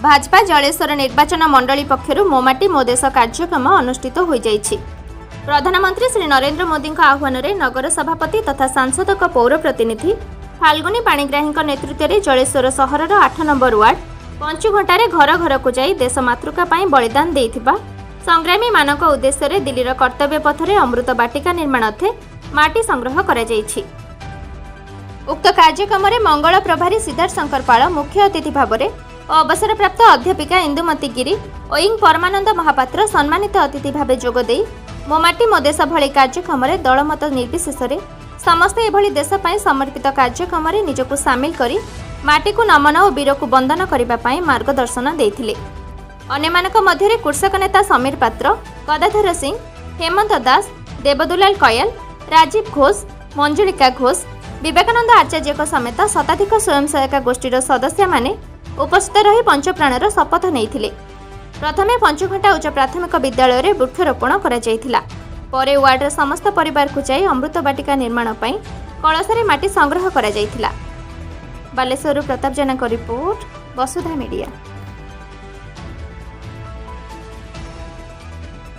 ଭାଜପା ଜଳେଶ୍ୱର ନିର୍ବାଚନ ମଣ୍ଡଳୀ ପକ୍ଷରୁ ମୋ ମାଟି ମୋ ଦେଶ କାର୍ଯ୍ୟକ୍ରମ ଅନୁଷ୍ଠିତ ହୋଇଯାଇଛି। ପ୍ରଧାନମନ୍ତ୍ରୀ ଶ୍ରୀ ନରେନ୍ଦ୍ର ମୋଦିଙ୍କ ଆହ୍ୱାନରେ ନଗର ସଭାପତି ତଥା ସାଂସଦଙ୍କ ପୌର ପ୍ରତିନିଧି ଫାଲ୍ଗୁନୀ ପାଣିଗ୍ରାହୀଙ୍କ ନେତୃତ୍ୱରେ ଜଳେଶ୍ୱର ସହରର 8 ନମ୍ବର ୱାର୍ଡ ପଞ୍ଚୁଘଣ୍ଟାରେ ଘର ଘରକୁ ଯାଇ ଦେଶ ମାତୃକା ପାଇଁ ବଳିଦାନ ଦେଇଥିବା ସଂଗ୍ରାମୀମାନଙ୍କ ଉଦ୍ଦେଶ୍ୟରେ ଦିଲ୍ଲୀର କର୍ତ୍ତବ୍ୟ ପଥରେ ଅମୃତ ବାଟିକା ନିର୍ମାଣାର୍ଥେ ମାଟି ସଂଗ୍ରହ କରାଯାଇଛି। ଉକ୍ତ କାର୍ଯ୍ୟକ୍ରମରେ ମଙ୍ଗଳ ପ୍ରଭାରୀ ସିଦ୍ଧାର୍ଥ ଶଙ୍କର ପାଳ ମୁଖ୍ୟ ଅତିଥି ଭାବରେ ଓ ଅବସରପ୍ରାପ୍ତ ଅଧ୍ୟାପିକା ଇନ୍ଦୁମତୀ ଗିରି ଓ ଇଂ ପରମାନନ୍ଦ ମହାପାତ୍ର ସମ୍ମାନିତ ଅତିଥି ଭାବେ ଯୋଗଦେଇ ମୋ ମାଟି ମୋ ଦେଶ ଭଳି କାର୍ଯ୍ୟକ୍ରମରେ ଦଳମତ ନିର୍ବିଶେଷରେ ସମସ୍ତେ ଏଭଳି ଦେଶ ପାଇଁ ସମର୍ପିତ କାର୍ଯ୍ୟକ୍ରମରେ ନିଜକୁ ସାମିଲ କରି ମାଟିକୁ ନମନ ଓ ବୀରକୁ ବନ୍ଦନ କରିବା ପାଇଁ ମାର୍ଗଦର୍ଶନ ଦେଇଥିଲେ। ଅନ୍ୟମାନଙ୍କ ମଧ୍ୟରେ କୃଷକ ନେତା ସମୀର ପାତ୍ର, ଗଦାଧର ସିଂ, ହେମନ୍ତ ଦାସ, ଦେବଦୁଲାଲ କୟାଲ, ରାଜୀବ ଘୋଷ, ମଞ୍ଜୁଳିକା ଘୋଷ, ବିବେକାନନ୍ଦ ଆଚାର୍ଯ୍ୟଙ୍କ ସମେତ ଶତାଧିକ ସ୍ୱୟଂ ସହାୟକ ଗୋଷ୍ଠୀର ସଦସ୍ୟମାନେ ଉପସ୍ଥିତ ରହି ପଞ୍ଚପ୍ରାଣର ଶପଥ ନେଇଥିଲେ। ପ୍ରଥମେ ପଞ୍ଚଘଣ୍ଟା ଉଚ୍ଚ ପ୍ରାଥମିକ ବିଦ୍ୟାଳୟରେ ବୃକ୍ଷରୋପଣ କରାଯାଇଥିଲା। ପରେ ୱାର୍ଡର ସମସ୍ତ ପରିବାରକୁ ଯାଇ ଅମୃତ ବାଟିକା ନିର୍ମାଣ ପାଇଁ କଳସରେ ମାଟି ସଂଗ୍ରହ କରାଯାଇଥିଲା। ବାଲେଶ୍ୱରରୁ ପ୍ରତାପ ଜେନାଙ୍କ ରିପୋର୍ଟ, ବସୁଧା ମିଡିଆ।